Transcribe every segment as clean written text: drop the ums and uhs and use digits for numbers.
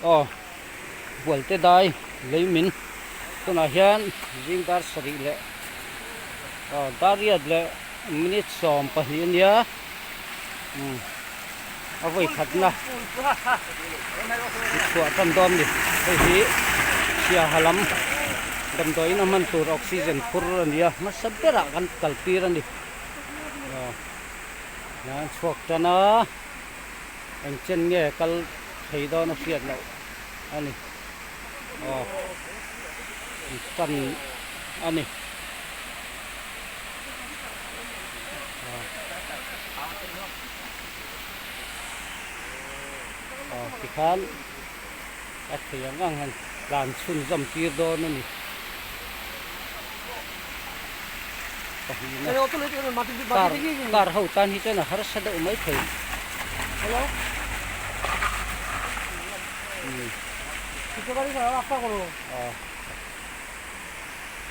Aw bualte dai lei min tunah hian zing dar sarih leh aw dar riat leh minute 12 a nia umm a vawi khatna chhuah tan dawn a ni hei hi siaha lam damdawiin a hman tur oxygen phur a ni a hmasa berah kan kal tir a ni aw an chhuak tan a. Eng chen nge kal thei dawn a hriat loh a ni. Aw tan a ni. Aw tikhan a thei ang ang han tlan chhunzawm tir dawn a ni. Pahnihna car car ho tan hi chuan a harsa deuh mai thei aw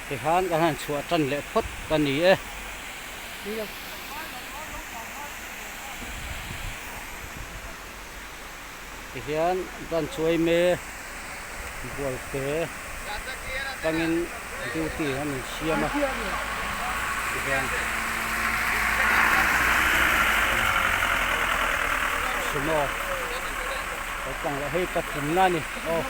tikhan kan han chhuah tan leh phawt a ni e. Tihian branch uaime bualte tangin duty an insiam a tihian sumo lo tlang leh hei pathumna a ni aw.